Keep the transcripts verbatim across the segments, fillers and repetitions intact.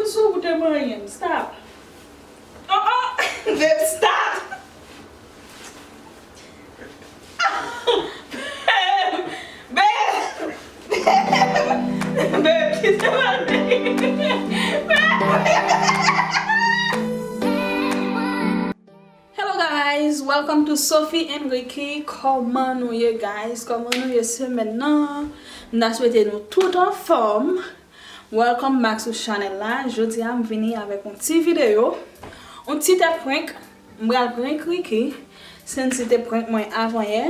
Sou ou te manyen m, stop. Oh, oh, babe, stop. Babe, babe, babe, kite m ale. Hello guys, welcome to Sophie and Ricky. Kòman nou ye guys? Kòman nou ye semèn nan? M ta swete nou tout anfòm. Welcome back sou chanèl la. Jodi a m vini avèk yon ti videyo, yon ti tèt prank. M pral prank Ricky. Sensi te prank mwen avan yè.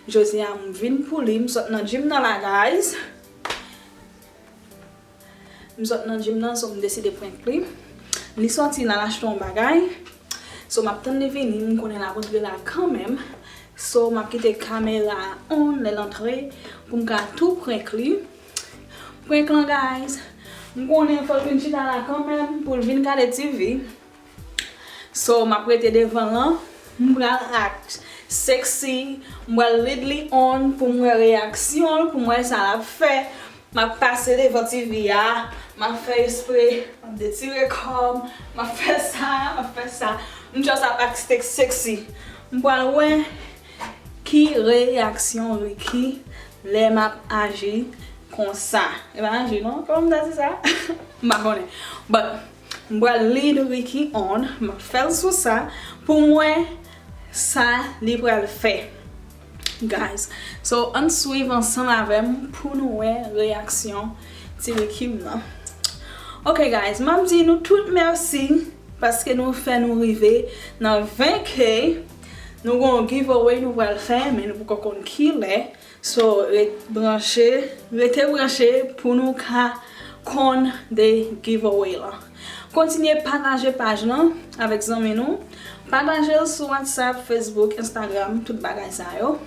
Jodi a m vin pou li. M sot nan gym nan la guys. M sot nan gym nan, so m deside prank li. Li soti la, l achte yon bagay. So m ap tann li vini, m konnen l ap antre la kanmenm. So m ap kite kamera a on lè l antre pou m ka tou prank li. Prank lan guys, m konnen fò l vin chita la kanmenm pou l vin gade T V. So m ap rete devan lan, m pral act sexy, m pral lead li on pou m wè reyaksyon l, pou m wè sa l ap fè. M ap pase devan T V a, m ap fè espre, m ap detire kò m, m ap fè sa, m ap fè sa. M just ap act sexy. M pral wè ki reyaksyon Ricky lè m ap aji konsa. E pa aji non, kòman m ta di sa? M pa konnen. But m pral lead Ricky on, m ap fè l sou sa pou m wè sa li pral fè. Guys, so ann swiv ansanm avè m pou nou wè reyaksyon ti Ricky m nan. Ok guys, m ap di nou tout mèsi paske nou fè nou rive nan ven K. Nou gon giveaway nou pral fè, men nou poko konn kilè. So ret branche, rete branche pou nou ka konn de giveaway lan. Kontinye pataje paj lan avèk zanmi nou. Pataje l sou WhatsApp, Facebook, Instagram, tout bagay sa yo.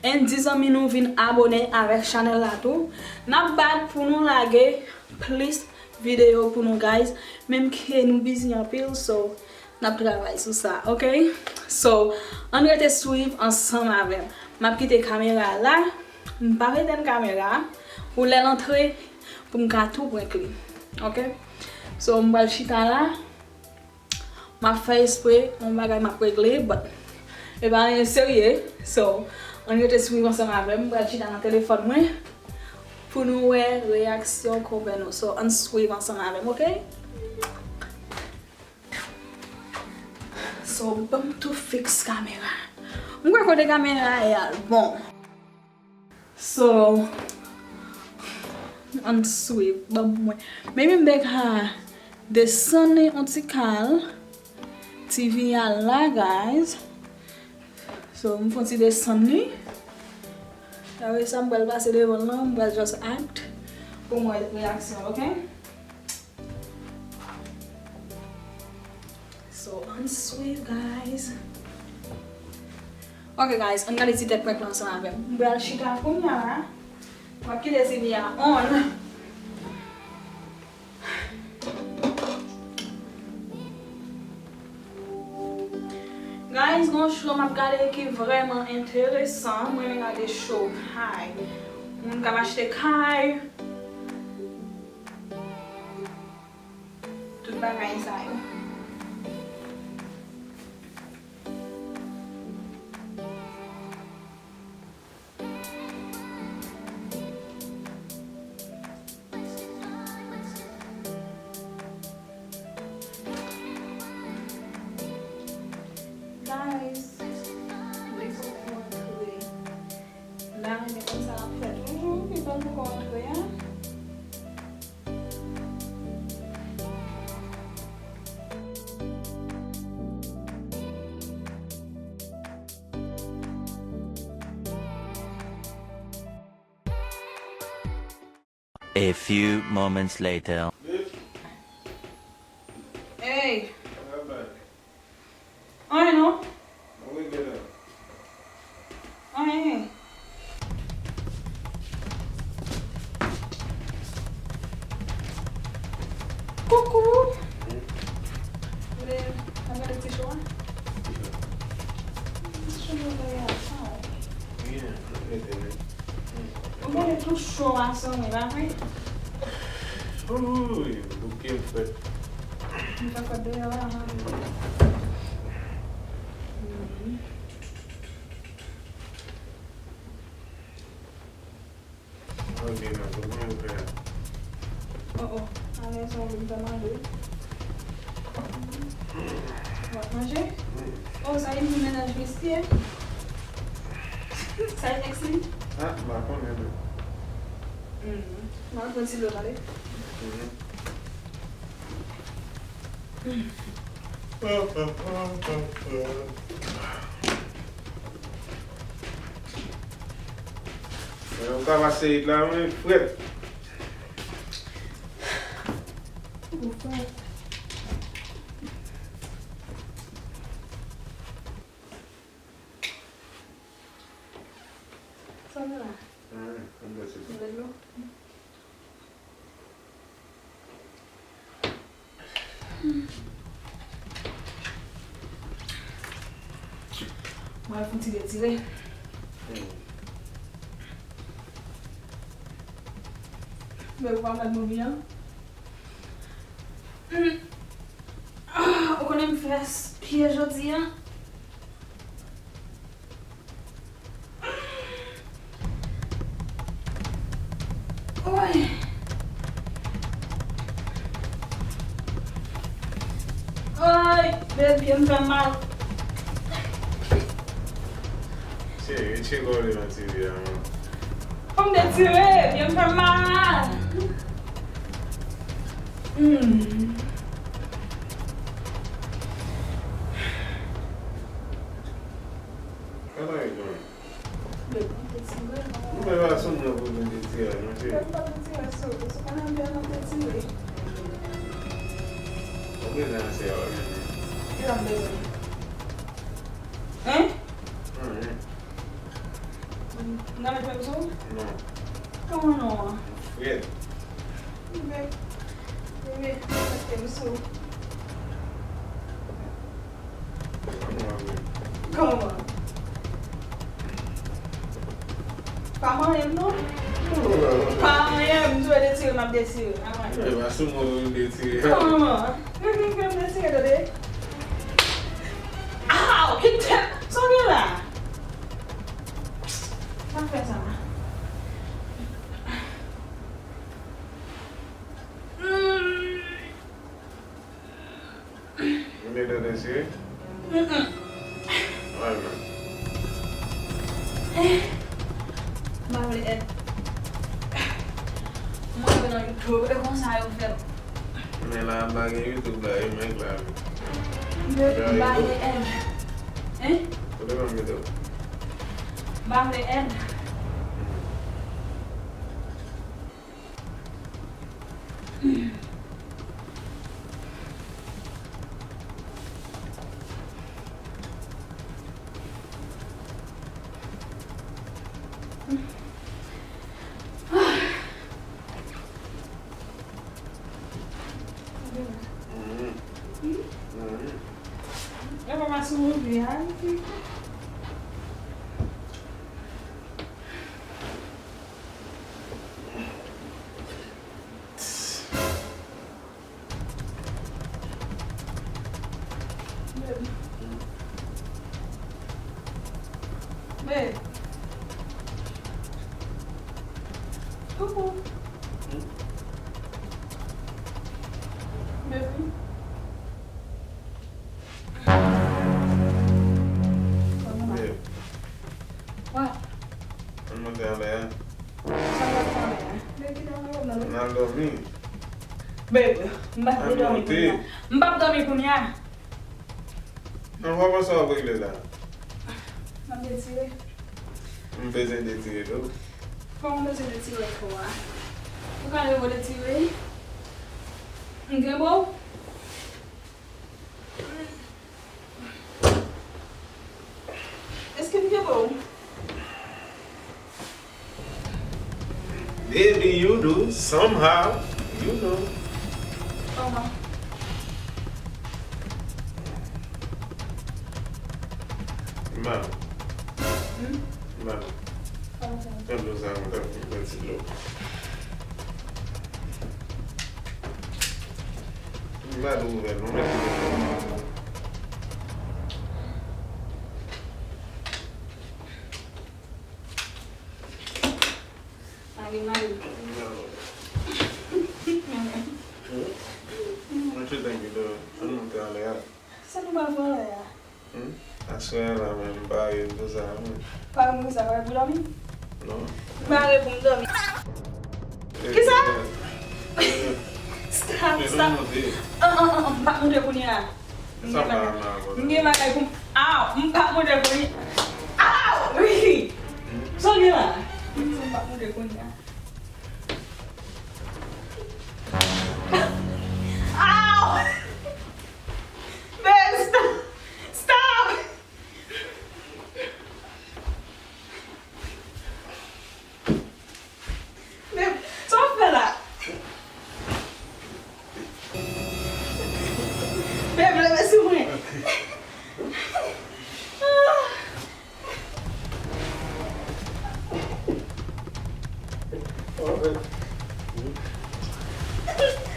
And di zanmi nou vin abone avèk chanèl la tou. N ap bat pou nou lage plis videyo pou nou guys. Menm ke nou busy anpil, so n ap travay sou sa, ok? So, ann rete swiv ansanm avè m. M ap kite kamera a la. M p ap etenn kamera a pou lè l antre, pou m ka tou prank li, ok? So, m pral chita la. M ap fè espre, yon bagay m ap regle, but e pa anyen serye. So, ann rete swiv ansanm avè m. M pral chita nan telefòn mwen pou nou wè reyaksyon konpè nou. So, ann swiv ansanm avè m, ok? So, ban m tou fiks kamera. M kwè kote kamera a ye a l bon. So, ann swiv, ban mwen. Maybe m te ka desann li yon ti kal. T V a la, guys. So, m fon ti desann li. Apre sa, m pral pase devan l lan, m pral just act pou m wè reyaksyon l, ok? So, ann swiv, guys. Ok, guys, ann gade ti tèt prank lan ansanm avè m. M pral chita kounye a la. M ap kite T V a on. Guys, gon show m ap gade ki vrèman enteresan. Mwen renmen gade show kay. Moun k ap achte kay. Tout bagay sa yo. Guys, li poko antre. M pa renmen kòman sa ap fèt. Toujou, li pa poko antre a. A few moments later. Hey. Anyen non. Anyen. Koukou. Vle n ap gade ti show a? Ti show a, sa. Ou konnen tout show a se mwen, pa vre? Ooh, bouke m fèt. M fè fèt deyò a. Ok, nan, kòman yo fè a? Oh, oh, alèz, ou vin fè manje. W ap manje? Oh, sa e vin mennaj mesye? Sa e ex li? Ah, m pa konnen tou. Hmm. M al pran ti dlo, tande. Mhm. Mwen, yo ka pase it la, mwen frèt. Ou frèt. Sa w gen la? Anyen, ann bwè ti dlo. Ou vle dlo? Mwen fon ti retire. Hmm. Men ou pa gad mobil an? Hmm. Ah, ou konnen m fè s-, pye jodi a? Woy. Woy, bèl pye m fè m mal. Cheri, retire kò w nan ti pye a, man. Fò m detire, pye m fè m mal. Hmm. Sa ta ye, man? Bebe, m te tire, non. Ou menm a sou mwen pou vin detire, monchè. Bebe, m pa t tire sou ou. Sou kanapè a, m te tire. Ou bezwen anse a, ou menm. Ki sa m bezwen? Hein? Anyen. N a met menm sou? Non. Kòman non an? Frèt. Bebe, bebe, mete m sou. Kòman? Pa manyen m non. Pa manyen m, m tou e detire, m ap detire. Pa manyen m. Kòman? Vin, vin, vin, m detire, tande. Aw, kite m. Sa w gen la? Pa fè sa. Hmm. Ou te tande siri? Mm-mm. Ay, man. Eh, m pa vle èd. Mwen vle nan YouTube, e konsa yo fè l. Men la, m pa gen YouTube la, e mwen k la wi. M pa vle èd. Hein? Kote m ap mete w? M pa vle èd. Enfòmasyon ou vle a, wi. Babe. Babe. Coucou. Baby. Babe. Wa. Ann monte anlè a. Sa w ap fè anlè a? Baby, nan men w nan. N al dòmi. Babe, m p ap dòmi kounye a. M p ap dòmi kounye a. Nan, w ap wè sa w ap regle la. M ap detire. M bezwen detire tou. Kòman w bezwen detire kò a? Ou ka leve w detire? M kenbe w? Èske m kenbe w? Baby, you do, somehow, you know. Kòman? M pa. Hmm? M pa. Kòman sa? Tanpri sa, mwen tanpri, mwen ti dlo. M pa di w ouvè non, mèt telefòn nan. Magi, magi. Hmm? What you think you doing? Ann monte anlè a. Sa nou pral fè anlè a? Hmm? Aswè a la, men m pare pou sa, men. Pare pou sa, pare pou dòmi? Non. M pare pou m dòmi. Eh, kisa? Eh, eh. Stop, stop. An, an, an, an, m p ap monte kounye a. M gen bagay, m gen bagay pou m. Aw, m p ap monte kounye a. Aw, Ricky! Hmm? Sa w gen la? M di w m p ap monte kounye a. Aw! Babe, stop! Stop! Babe, sa w ap fè la? Babe, leve sou mwen.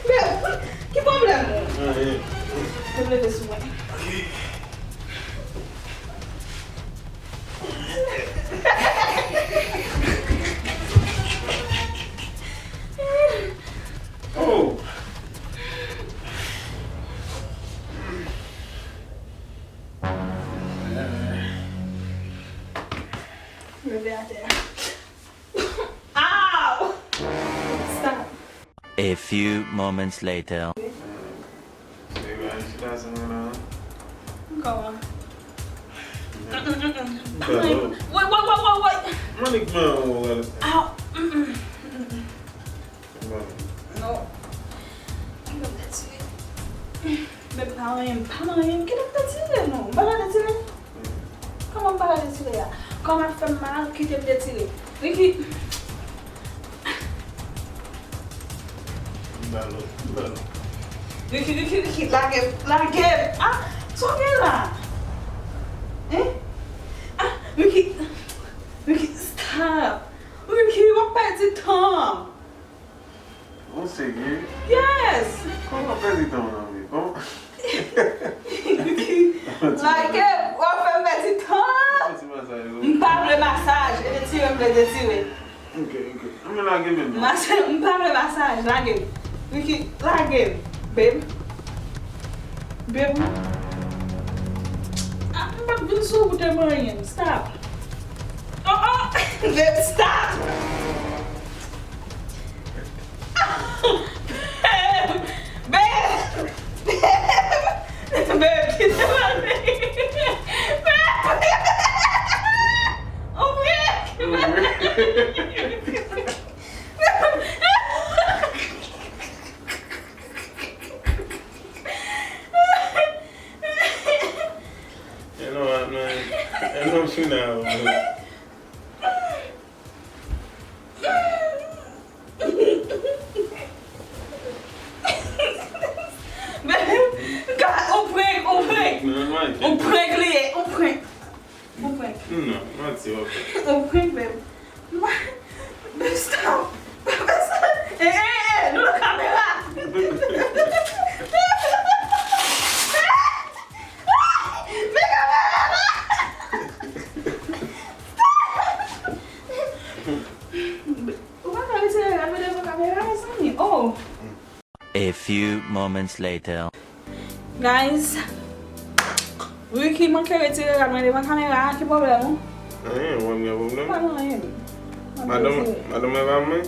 Babe, ki pwoblèm ou? Anyen. Babe, leve sou mwen. Oh! Leve atè a. Ow! Stop. A few moments later. Baby, a chita sou mwen la. Kòman? Wait, wait, wait, wait, wait. Mwen di k mwen ou wè. Aw, mm, mm, mm, mm. Bon. Non. Mwen p ap detire. Men pa anyen, m pa anyen. Kite m detire, non. M pa ka detire. Kòman m pa ka detire a? Kò m ap fè m mal, kite m detire. Ricky. M ba l, m ba l. Ricky, Ricky, Ricky, lage m, lage m. Ah, sa w gen la? Hein? Ah, Ricky, Ricky, stop. Ricky, w ap pèdi tan. Ou serye? Yes! Kòman pèdi tan nan vi? Kòman? Lage, w ap fè m pèdi tan! Fè ti masaj, wi. M pa vle masaj, e detire m vle detire. Ok, ok. Anben lage menm non. Masaj, m pa vle masaj, lage. Ricky, lage. Babe. Babe. Ah, m pa vin sou ou te manyen m. Stop. Oh, oh! Babe, stop! Babe! Babe! Babe, kite m ale! Babe! Ou prank! E non, non, e non, China, bro. Ou prank, ou prank. Non, non, non. Ou prank li ye, ou prank. Ou prank. Non, manti w ap fè. Ou prank, babe. Babe, stop. Babe, stop. Eh, eh, eh, nou nan kamera. Men kamera la. Stop. Ou pa ka retire rad mwen devan kamera, mezanmi. Oh. A few moments later. Guys, Ricky manke retire rad mwen devan kamera a, ki pwoblèm ou? Anyen, ou wè m gen pwoblèm? Pa gen anyen. Madanm, madanm mwen pa mwen?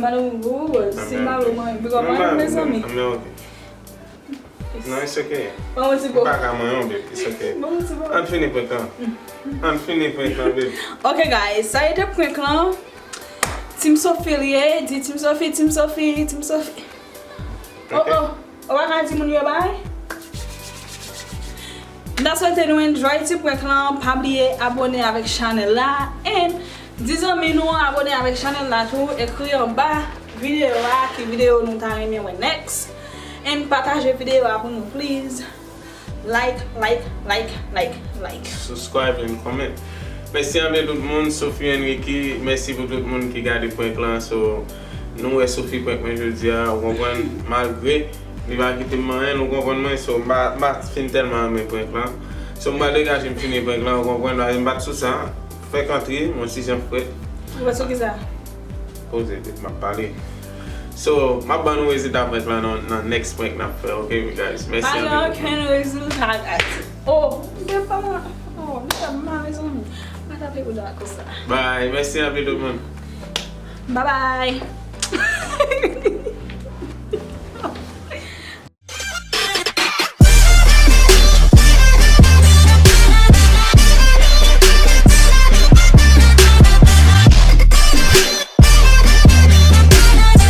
Madanm ou, si madanm mwen, big up mwen, mezanmi. Non, it's okay. Ban mwen ti bo. M pa ka manyen w, babe, it's okay. Ban mwen ti bo. Ann fini prank lan. Ann fini prank lan, babe. Ok, guys, sa e te prank lan. Team Sophie li ye, di Team Sophie, Team Sophie, Team Sophie. Oh, oh, ou pa ka di moun yo bye? M ta swete nou enjoy ti prank lan, pa bliye abone avèk chanèl la, and di zanmi nou abone avèk chanèl la tou, ekri anba videyo a ki videyo nou ta renmen wè next, and pataje videyo a pou nou, please. Like, like, like, like, like. Subscribe and comment. Mèsi anpil tout moun, Sophie Enrique, mèsi pou tout moun ki gade prank lan. So, nou wè Sophie prank mwen jodi a, ou konprann, malgre Li pa kite m manyen l, ou konprann mwen, so m pa, m pa fin tèlman renmen prank lan. So m pral degaje m fini prank lan, ou konprann, m pa t sou sa. Fèk antre, yon ti jan frèt. Ou pa sou ki sa? Poze tèt, m ap pale. So, m ap ban nou rezilta prank lan nan, nan next prank n ap fè, ok, guys? Mèsi anpil. Pa gen okenn rezilta, guys. Oh, m te fè, oh, m te fè mal, mezanmi. Pa tape bouda konsa. Bye, mèsi anpil tout moun. Bye bye.